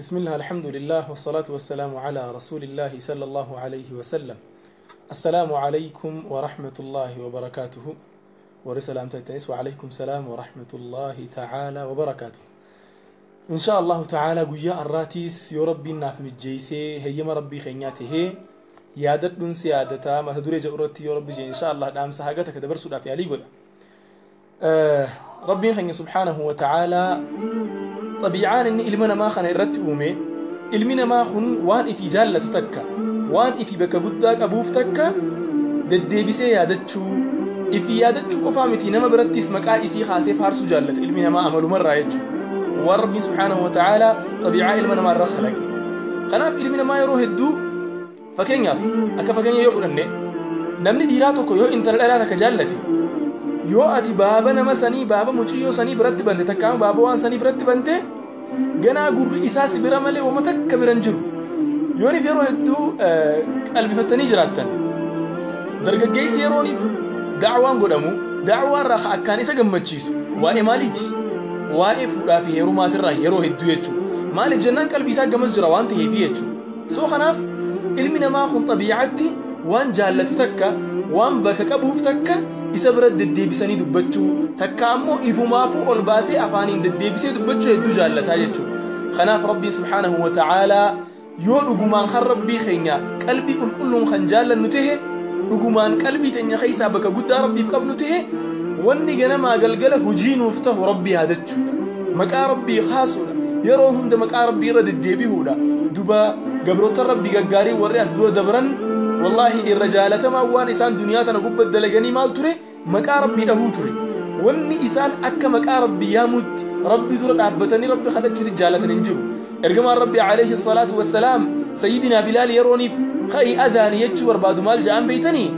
بسم الله، الحمد لله، والصلاة والسلام على رسول الله صلى الله عليه وسلم. السلام عليكم ورحمة الله وبركاته. ورسالة تنس، وعليكم السلام ورحمة الله تعالى وبركاته. إن شاء الله تعالى guyyaa arraatiis yoo rabbiin naaf mijjeessee heeyyama rabbii keenyaa tahee, yaadadhuun si yaadataa mata duree jedhu irratti yoo rabbi jee إن شاء الله dhaamsa haga takka dabarsuudhaaf yaalii godha. Rabbiin keenya سبحانه وتعالى xabiicaan inni ilma namaa kana irratti uume, ilmi namaa kun waan ifii jaallatu takka, waan ifii bakka guddaa qabuuf takka deddeebisee yaadachuu, ifii yaadachuu qofaa miti, nama birattis maqaa isii kaasee faarsuu jaallata ilmi namaa amalumarraa jechuudha. Waan rabbiin سبحانه وتعالى xabiicaa ilma namaa irra kalaqe. Kanaaf ilmi namaa yeroo hedduu, fakkeenyaaf akka fakkeenya yoo fudhanne, namni dhiiraa tokko yoo intala dhalaa takka jaallate, yoo ati baaba nama sanii, baaba muciyyoo sanii biratti bante, takkaan baaba waan sanii biratti bante, ganaa gurri isaa si bira malee wama takka biran jiru. Yooniif yeroo hedduu qalbifattanii jiraattan, dargaggeessi yerooniif da'waan godhamu, da'waan irraa akkaan isa gammachiisu waa'ee maaliiti? Waa'ee fuudhaa fi heerumaatirraa yeroo hedduu jechuudha. Maaliif jennaan qalbii isaa gamas jira waan ta'eef jechuudha. So kanaaf ilmi namaa kun xabiicatti waan jaallatu takka, waan bakka qabuuf takka isa bira deddeebisanii dubbachuu, takka ammoo ifumaafuu ol baasee afaaniin deddeebisee dubbachuu hedduu jaallataa jechuudha. Kanaaf rabbiin سبحانه وتعالى yoo dhugumaan kan rabbii keenya qalbii qulqulluun kan jaallannu tahe, dhugumaan qalbii teenya keessaa bakka guddaa rabbiif qabnu tahe, wanni ganamaa galgala hujii nuuf tahu rabbii yaadachuudha. Maqaa rabbii kaasuudha. Yeroo hunda maqaa rabbii irra deddeebi'uudha. Duba gabroota rabbii gaggaarii warri as dura dabran, wallaahi irra jaalatamaa waan isaan duniyaa tana gubbat dalaganii maal ture? Maqaa rabbii dhabuu ture. Wanni isaan akka maqaa rabbii yaamutti, rabbii dura dhaabbatanii rabbi kadhachuutti jaalatan hin jiru. Ergamaan rabbii عليه الصلاة والسلام sayyidinaa Bilaal yerooniif ka'ii adaani jechuu barbaadu maal ja'an beeytanii?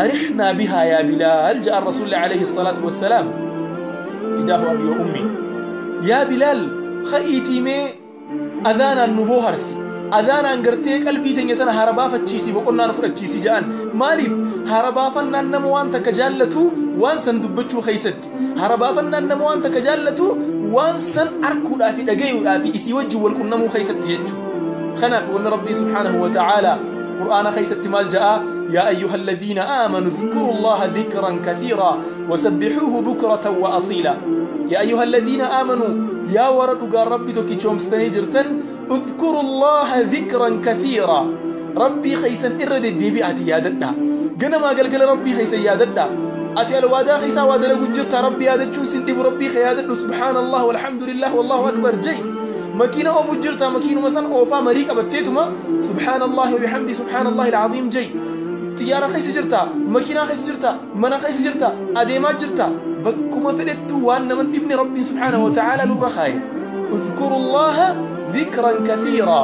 "أرحنا بها يا بلال" ja'an rasuulli عليه الصلاة والسلام، فداه أبي وأمي. "Yaa Bilaal, ka'iitii mee adaanaan nu booharsi, adaanaan gartee qalbii teenya tana hara baafachiisi, boqonnaa nu fudhachiisi" ja'an. Maaliif? Hara baafannaan nama waan takka jaallatu waan san dubbachuu keeysatti, hara baafannaan nama waan takka jaallatu waan san arkuudhaa fi dhagayuudhaa fi isii wajjin wal qunnamuu keeysatti jechuudha. Kanaaf wanni rabbii سبحانه وتعالى qur'aana keeysatti maal ja'a? "يا أيها الذين آمنوا اذكروا الله ذكرا كثيرا وسبحوه بكرة وأصيلا". يا أيها الذين آمنوا، yaa warra dhugaan rabbi tokkichoomsitanii jirtan، اذكروا الله ذكرا كثيرا، rabbii keeysan irra deddeebi'aati yaadadha. Ganamaa galgala rabbii keeysan yaadadha. Ati alwaadaa keessaa waa dalagu jirta, rabbi yaadachuun sin dhibu, rabbii kee yaadadhu. "سبحان الله والحمد لله والله أكبر" jai. Makiina oofu jirta, makiinuma san oofaa marii qabatteetuma "سبحان الله وبحمده سبحان الله العظيم" jai. Xiyyaara keessa jirta, makiinaa keessa jirta, mana keessa jirta, adeemaa jirta, bakkuma fedhettu waan naman dhibne rabbiin سبحانه وتعالى nurra kaaye: اذكروا الله ذكرا كثيرا،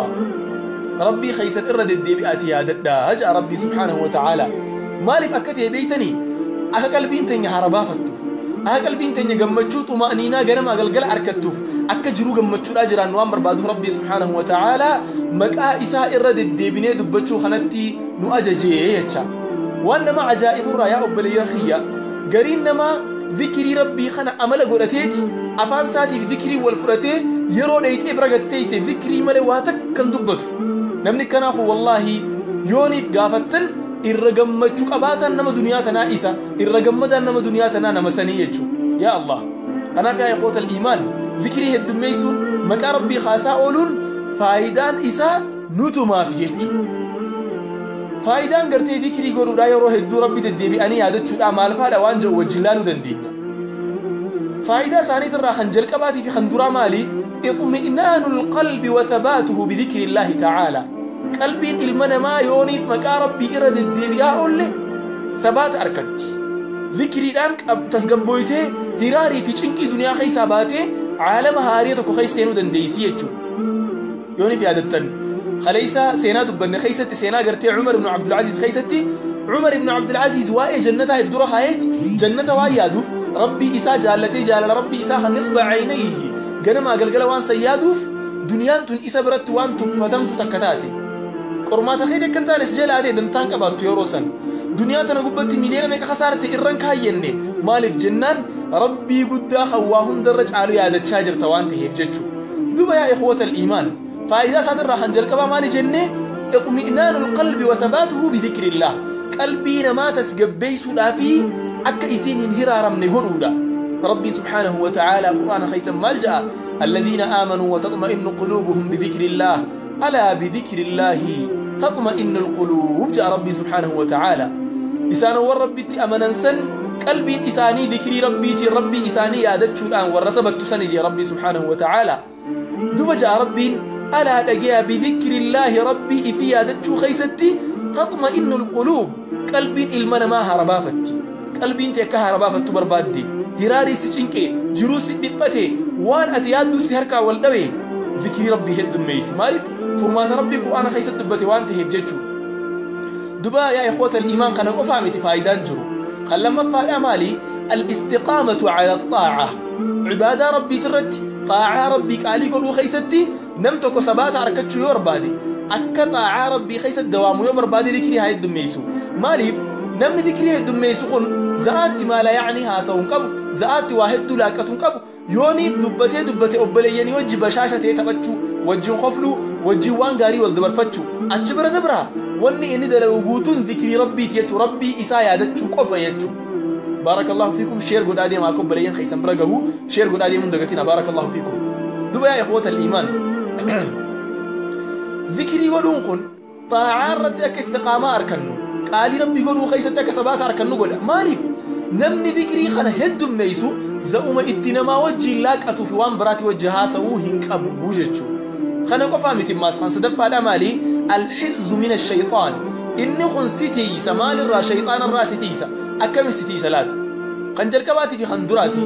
rabbii keeysan irra deddeebi'aati yaadadhaa ja'a rabbii سبحانه وتعالى. Maaliif akka ta'e beeytanii? Akka qalbiin teenya hara baafattuuf, akka qalbiin teenya gammachuu xuma'aniinaa ganama galgala arkattuuf, akka jiruu gammachuudhaa jiraannu waan barbaaduuf rabbii سبحانه وتعالى maqaa isaa irra deddeebinee dubbachuu kanatti nu ajajee jecha. Waan nama ajaa'iburraa, yaa obboleeyyan kiyya, gariin namaa zikirii rabbii kana amala godhateeti, afaan isaatiif zikirii wal fudhatee, yeroo dheeyxee bira gatteeyse zikirii malee waa takka hin dubbatu. Namni kanaafu wallaahi yooniif gaafattan irra gammachuu qabaatan nama duniyaa tanaa isa, irra gammadaan nama duniyaa tanaa nama sanii jechuudha. Yaa Allah! Kanaaf yaa إخوة الإيمان, zikirii heddummeessuun, maqaa rabbii kaasaa ooluun faayidaan isaa nutumaaf jechuudha. Faayidaan gartee zikirii godhuudhaa, yeroo hedduu rabbi deddeebi'anii yaadachuudhaa maal faadha waan jedhu wajjin laaluu dandeenya. Faayidaa isaaniitirraa kan jalqabaatii fi kan duraa maali? اطمئنان القلب وثباته بذكر الله تعالى. Qalbiin ilma namaa yooniif maqaa rabbii irra deddeebi'aa oolle thabaata arkatti. Zikiriidhaan tasgabbooytee hiraarii fi cinqii duniyaa keessaa baatee caalama haarii tokko keessa seenuu dandeessii jechuudha. Yooniif yaadattan, kaleessa seenaa dubbanne keessatti, seenaa gartee Umar ibn Abdulaziz keessatti, Umar ibn Abdulaziz waa'ee jannataa if dura kaayeeti jannata waan yaaduuf, rabbii isaa jaallatee, jaalala rabbii isaa kan نصب عينيه ganamaa galgala waan san yaaduuf, duniyaan tun isa biratti waan tuffatamtu takka taate. Qormaata keeti akka hin taane si jalaatee dantaan qabaattu yeroo san. Duniyaa tana gubbatti miliyoona meeqa kasaarte irran kaayyenne. Maaliif jennaan rabbii guddaa kan waa hundarra caalu yaadachaa jirta waan ta'eef jechuudha. Duba yaa إخوة الإيمان, Faayidaa isaatirraa kan jalqabaa maali jennee? Iطmi'naanu alqalbi wa thabaatuhu bidikrillah. Qalbii namaa tasgabbeeysuudhaa fi akka isiin hin hiraaramne godhuudha. Rabbiin subhaanahu wa ta'aalaa Qur'aana keessa maal ja'a? الذين آمنوا وتطمئن قلوبهم بذكر الله ألا بذكر الله تطمئن القلوب. جاء ربي سبحانه وتعالى إسان وربي أمنا سن قلبي إساني ذكري ربي ربي إساني يادتشو الآن ورسبت سنجي ربي سبحانه وتعالى. دوب جاء ربي ألا دقيا بذكر الله ربي إفي يادتشو خيستي تطمئن القلوب. قلبي إلمنا ما هربافتي قلبي انت كهربافت بربادي هراري سينكي جروسي دبته وان اتيادو سهركا والدوي ذكري ربي هد ميس مالف فرمات ربي قران خيست دبته وان تهب جچو. دبا يا اخوه الايمان كان قفامتي فايدان جرو خلما فادا مالي الاستقامه على الطاعه. عباده ربي ترت طاعه ربي قالي قدو خيستي نمتكو سبات اركچو يوربادي اك طاعه ربي خيست دوامو يوربادي ذكري هاي دميسو مالف نمني ذكري هاي دميسو خن زعات ما لا يعني هاسون قبو زعات واحد لاقتون قبو يوني دبته دبته اوبليني وجه بشاشه تبچو وجه خفلو وجه وان غاري والدبرفچو اچبر دبرا وني اني دلو غوتون ذكري ربي تيچو ربي اسا يادچو قفا يچو. بارك الله فيكم. شير غدادي ما كوبلين خيسن برغو شير غدادي من دغتينا. بارك الله فيكم. دبا يا اخوه الايمان ذكري ودون كن طاعه رتك استقامه اركنو قالي ربي غدو خيستك سبات اركنو غدا مالف نمني ذكري خنا هدم ميسو زوما اتنما وجه لاقتو في وان براتي وجهها سو هنقبو بوجچو خنا قفامتي ماس خن صدفادا مالي الحفظ من الشيطان. إني خن سيتي سمال الرا شيطان الرا سيتيسا أكم سيتي سلات خنجر كباتي في خندراتي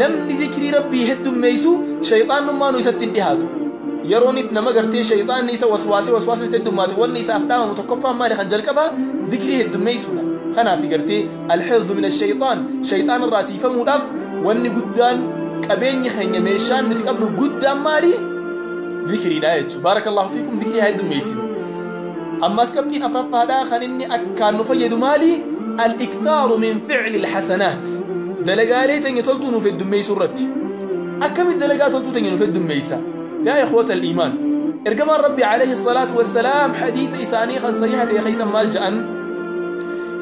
نمني ذكري ربي هدم ميسو شيطان ما نيستن دهاتو يروني في نما غرتي شيطان نيسا وسواسي وسواسي تدمات ونيسا أفدام متكفى مالي خنجر كبا ذكري هدم ميسو خنا في غرتي الحفظ من الشيطان. شيطان الراتي فموداف وني قدان قبيني خنيا ميشان نتقبل قدام مالي ذكري دايت. بارك الله فيكم. ذكري هاي دميسي. أما سكبتين أفرفها خنني أكان نفيد مالي الإكثار من فعل الحسنات. دلقالي تنجي تلتونو في الدميس الرتي أكم الدلقات تلتو تنجي في الدميسة يا إخوة الإيمان. إرجمان ربي عليه الصلاة والسلام حديث إساني خن صحيحة يا خيسا مالجأ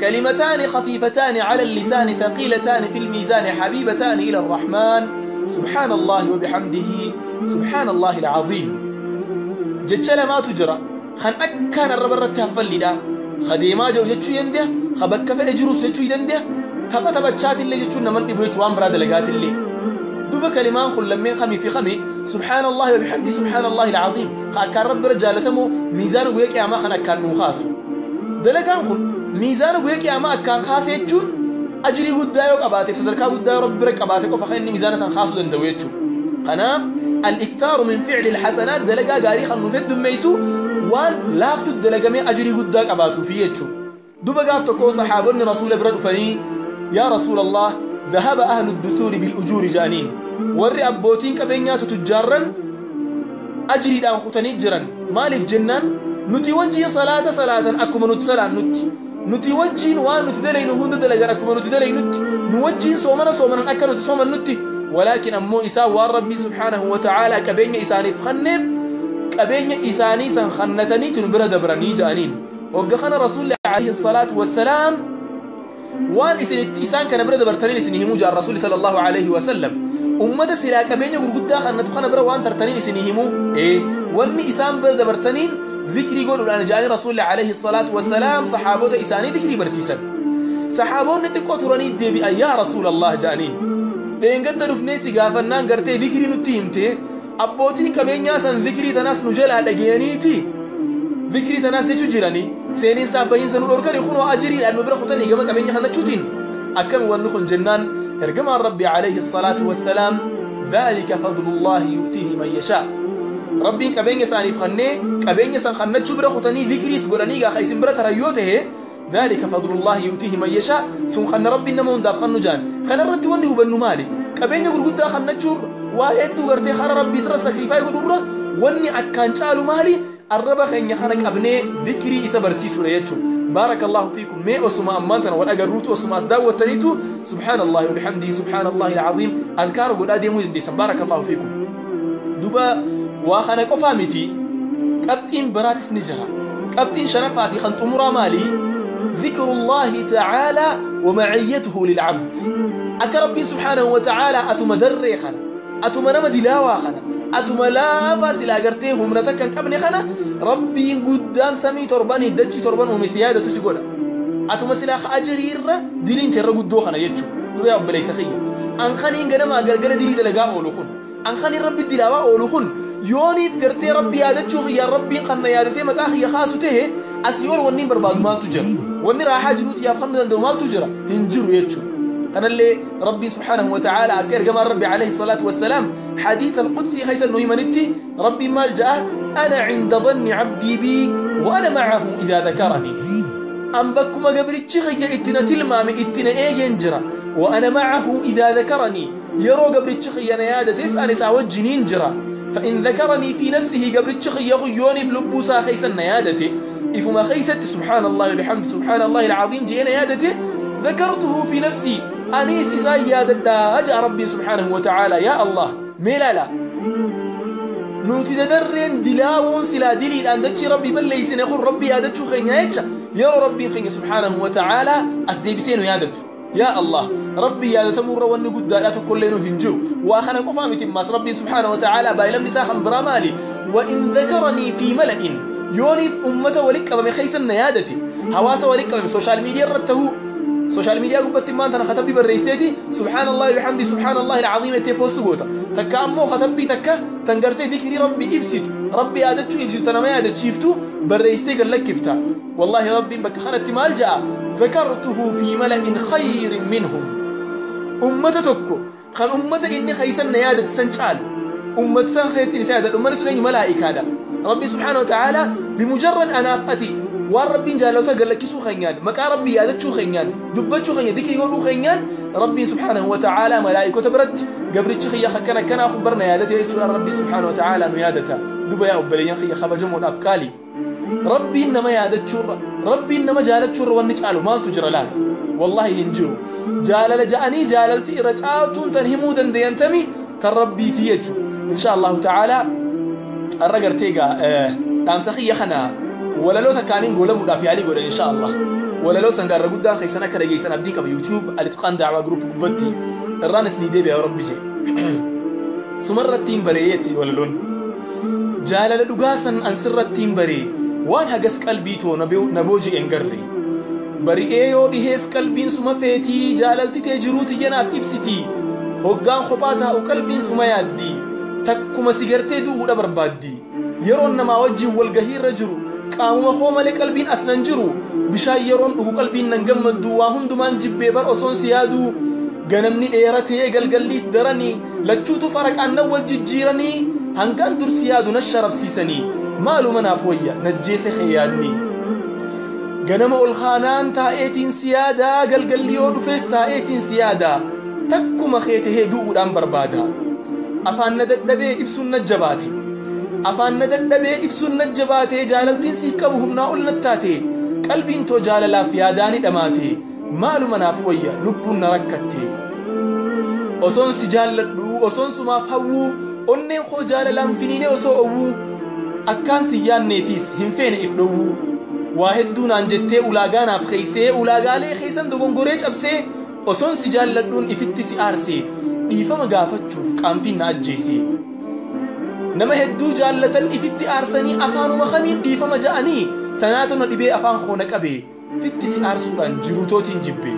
كلمتان خفيفتان على اللسان ثقيلتان في الميزان حبيبتان إلى الرحمن سبحان الله وبحمده سبحان الله العظيم. جتشل ما تجرى خن أكان الرب التهفل دا خديما جو جتشو ينده خبك فل جروس جتشو ينده تبا تبا اللي جتشو نمن إبويتش وان براد لقات اللي دوب كلمان خل لمن خمي في خمي سبحان الله وبحمده سبحان الله العظيم. خاكان رب رجالتمو ميزان ويك يا ما خن أكان نوخاسو دلقان خل ميزان ويك يا ما أكان خاص يتشون أجري قدايو قباتي صدركا قدايو رب برك قباتي وفخيني ميزان سن خاصو دندويتشو. قناف الإكثار من فعل الحسنات دلقا غاري خن نفد ميسو وان لافتو الدلقا أجري قداك قباتو فيتشو. دوبا قافتو كو صحابني رسول برد فني يا رسول الله ذهب أهل الدثور بالأجور جانين وري أبوتين كبينياتو تجارا أجري دان خطني جرا مالف جنان نتي وجي صلاة صلاة أكما نتسلام نتي وجين وان نتدلين هند دلقا أكما نتدلين نتي نوجين صومنا صومنا أكا نتسومنا نتي. ولكن أمو إساء والرب سبحانه وتعالى كبين إساني فخنف كبين إساني سنخنتني تنبرد برني جانين. وقخنا رسول الله عليه الصلاة والسلام وان إسان كان برد برتنين إسنهمو جاء الرسول صلى الله عليه وسلم أمة سلا كبين يقول خنتو خنا برا وان ترتنين إسنهمو إيه واني إسان برد برتنين ذكري قولوا الآن جاءني رسول الله عليه الصلاة والسلام صحابوت إساني ذكري برسيسا صحابون نتقو تراني ديبي يا رسول الله جانين دين قدروا في نيسي قافنان قرتي ذكري نتيمتي أبوتي كبين ياسن ذكري تناس نجلها لقيانيتي ذكري تناس يجراني سينين سابين سنور أوركاني خنوا أجري لأنه برخوتني كما كبين يخنا تشوتين أكم ونخن جنان إرجم ربي عليه الصلاة والسلام ذلك فضل الله يؤتيه من يشاء. ربي كبين يساني فخني كبين يسان خنا تشبر خوتني ذكري سقراني غا خيسن برا تريوته ذلك فضل الله يؤتيه من يشاء. سن خنا ربي نمون دا خنو جان خنا رتي وني هو بنو مالي كبين يقول قد خنا تشور واحد غرتي خنا ربي ترى سكريفاي غدبره وني أكان شالو مالي الرب خن يخنك أبني ذكري إسا برسيسو ليتشو. بارك الله فيكم. مي أسما أمانتنا والأجروت أسما أسداو والتريتو سبحان الله وبحمده سبحان الله العظيم أذكار قد أدي مجدسا. بارك الله فيكم. دوبا وخنك أفامتي Qabxiin biraatis ni jira. Qabxiin shanaffaa fi kan xumuraa maali? ذكر الله تعالى ومعيته للعبد. أك ربي سبحانه وتعالى أتم دري خنا، أتم نما دلاوا خنا، أتم لا فاسل أجرته همنتك كان قبل خنا، ربي قدام سمي تربان الدتشي تربان ومسيادة تسجولا. أتم سلاخ أجرير دلين ترى قدو خنا يجو. يا أبو ليس خير. أن خني إن جنما أجر دلي دلقاء أولوخن. أن خني ربي دلاوا أولوخن. يوني فكرتي ربي هذا شو يا ربي خلنا يا رتي مكاه يا خاصته أسيور وني برباد مال تجر وني راح جلوت يا خلنا دو مال تجر هنجر يجو. أنا اللي ربي سبحانه وتعالى أكير جمال ربي عليه الصلاة والسلام حديث القدسي خيس إنه يمنتي ربي مال جاء أنا عند ظن عبدي بي وأنا معه إذا ذكرني. أم بكم قبل الشيخ اتنا تلمام اتنا إيه ينجرة وأنا معه إذا ذكرني. يرو قبل الشيخ يا تسأل ساوجني ينجرة. فإن ذكرني في نفسه قبل الشيخ يغيوني في لبوسا خيسا نيادتي إفما خيست سبحان الله وبحمد سبحان الله العظيم جينا يادتي ذكرته في نفسي أنيس إساي يا ددا أجا ربي سبحانه وتعالى يا الله ميلالا نوتي درين دلاون سلا دليل أن دتشي ربي بل ليس نقول ربي يا دتشو خينيتش يا ربي خين سبحانه وتعالى أسدي بسينو يا دتو يا الله ربي يا تمر ونقد لا تكلين هنجو واخنا قفامي تماس ربي سبحانه وتعالى بايلم نساخا برامالي. وإن ذكرني في ملأ يوني أمته ولك أبا خيس النيادتي هواسه ولك أبا سوشيال ميديا رته سوشيال ميديا قبت ما أنت خطبي بالرئيستي سبحان الله وبحمده سبحان الله العظيم تي بوست غوتا تكا أمو خطبي تكا تنقرتي ذكري ربي إبسط ربي عادتشو إبسط أنا ما عادت شيفتو بالرئيستي قال لك كفتا والله ربي بك خانت مال جاء ذكرته في ملأ خير منهم. أمة تكو خان أمة إني خيسن نيادة سنشال أمة سن خيستي سيادة أمة سنين ملائكة هذا ربي سبحانه وتعالى بمجرد أنا أتي والربي جالوتا قال لك سو خينيان مكا ربي يادت شو خينيان دبت شو خينيان ذكي يقولوا خينيان ربي سبحانه وتعالى ملائكة تبرد قبرت خيا خكنا كنا خبرنا يادت يشو ربي سبحانه وتعالى نيادته دبا يا أبليان خيا خبجم والأفكالي ربي إنما يادت شر ربي إنما جالت شر ونجعله ما تجرلات والله ينجو جالل جاني جاللتي رجالتون تنهمودا دينتمي تربي تيجو إن شاء الله تعالى الرجل تيجا تامسخي خنا ولا لو تكانين قولا مدافع علي قولا إن شاء الله ولا لو سنقر قدام خيسنا كرجي سنة بديك بيوتيوب الاتقان دعوة جروب قبتي الرانس نيدي يا ربي جي سمرتين بريتي ولا لون جالل دغاسن انسر التين بري وان هجس قلبي تو نبوجي انقري بري ايو ديهس قلبين سما فيتي جاللتي تجروتي جناف ابستي هوغان خباتها وقلبين سما يادي تكما سيغرتي دو ودا بربادي يرون ما وجه والغهير رجرو قامو خومله قلبين اسنن جرو بشاي يرون دغ قلبين نغمدو واهندمان جبه بر اوسون سيادو غنمني ديرته غلغليس درني لچوتو فرق ان والججيرني هنغان دور سيادو نشرف سيسني مالو منافويا نجيس خياني غنم الخانان تايتين سيادا غلغليو دفس تايتين سيادا تكما خيته دو دان بربادا افان نددبه ابسون نجباتي افان نددبه ابسون نجباتي جاللتين سيف قبهم ناول نتاتي قلبين تو جاللا فياداني دماتي مالو منافويا لبون نركتي اوسون سجالدو اوسون سما فهو onneen koo jaalalaan finiinee osoo owwuu akkaan si yaanneefis hin feene if dhowwuu waa hedduu naan jettee ulaagaa naaf keeysee ulaagaalee keeysan dogongoree cabsee osoon si jaalladhuun ifitti si aarsee dhiifama gaafachuuf qaanfiin na ajjeese nama hedduu jaallatan ifitti aarsanii afaanuma kamiin dhiifama ja'anii tanaatu na dhibee afaan koo na qabee fitti si aarsuudhaan jirutootiin jibbee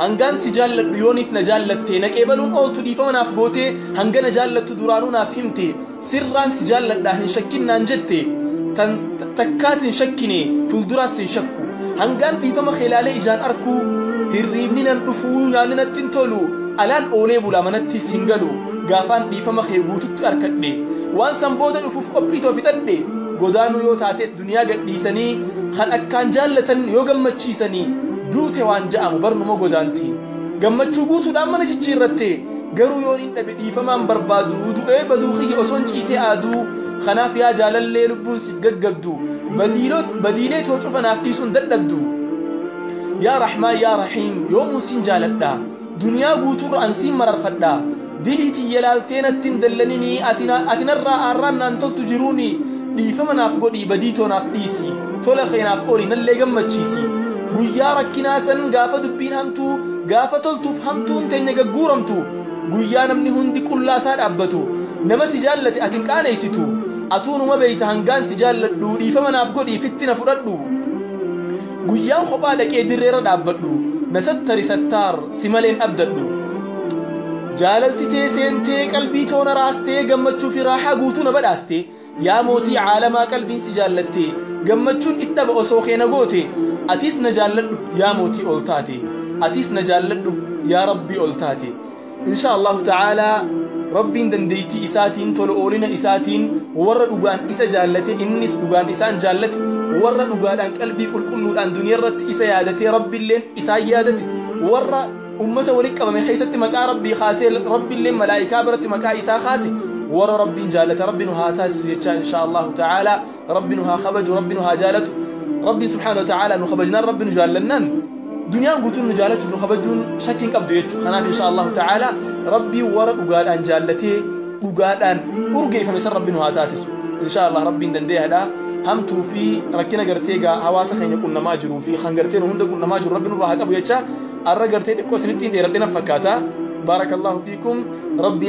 hangaan si jaalladhu yooniif na jaallatte naqee baluun ooltu dhiifama naaf gootee hanga na jaallattu duraanuu naaf himte sirraan si jaalladhaa hin shakkinnaan jette takkaas hin shakkine fuulduraas hin shakku hangaan dhiifama keelaalee ijaan arkuu hirriibni nan dhufuu nyaanni natti hin tolu alaan oolee bulaa manattis hin galu gaafaan dhiifama kee guututti arkadhe waan san booda dhufuuf qophii too fixadhe godaanuu yoo taates duniyaa gadhiisanii kan akkaan jaallatan yoo gammachiisanii duute waan ja'amu barnuma godaanti gammachuu guutuudhaan mana jijjiirratte garuu yoon hin dhabe dhiifamaan barbaadu du'ee baduu kiyya osoon ciisee aaduu kanaaf yaa jaalallee lubbuun siif gaggabdu badiilee too cufa naaf dhiisuun dadhabdu yaa raxmaan yaa raxiim yoomuu siin jaaladha duniyaa guutuurra an siin mararfadha Dilii tiyya laaltee natti hin dallaninii ati narraa aarraan naan toltu jiruuni dhiifama naaf godhii badii too naaf dhiisi tola kee naaf ooli nallee gammachiisi. Guyyaa rakkinaa san gaafa dubbiin hamtuu gaafa toltuuf hamtuun teenya gagguuramtu guyyaa namni hundi qullaa isaa dhaabbatu nama si jaallate ati hin qaaneessitu atuunuma beeyta hangaan si jaalladhu dhiifama naaf godhii fitti na fudhadhu. Guyyaan kophaa dhaqee dirreerra dhaabbadhu na sattari sattaar si maleen abdadhu. Jaalalti tee seentee qalbii toona raastee gammachuu fi raaxaa guutuu na badhaaste yaa mootii caalamaa qalbiin si jaallatte gammachuun if dhaba osoo keena goote atis na jaalladhu yaa mootii ol taate atis na jaalladhu yaa rabbii ol taate. Insha Allahu ta'aalaa rabbiin dandeeytii isaatiin tola oolina isaatiin warra dhugaan isa jaallate innis dhugaan isaan jaallate warra dhugaadhaan qalbii qulqulluudhaan duniyaa irratti isa yaadatee rabbiilleen isaan yaadate warra ummata walitti qabame keessatti maqaa rabbii kaasee rabbiilleen malaa'ikaa biratti maqaa isaa kaase warra rabbiin jaallate rabbi nu haa taasisu jechaa insha Allahu ta'aalaa rabbi nu haa kabaju rabbi nu haa jaalatu rabbi subhaanahu wa ta'aalaa nu kabajnaan rabbi nu jaallannaan duniyaan guutuun nu jaalachuuf nu kabajuun shakkiin qabdu jechuudha. Kanaaf insha Allahu ta'aalaa rabbii warra dhugaadhaan jaallatee dhugaadhaan urgeeffame san rabbi nu haa taasisu. Insha Allah rabbiin dandeeyaadha. Hamtuu fi rakkina gartee egaa hawaasa keenya qunnamaa jiruu fi kan gartee nu hunda qunnamaa jiru rabbi nurraa haa qabu jecha arra gartee xiqqoo isinitti hin dheeradhe na fakkaata. Baarakallahu fiikum rabbi.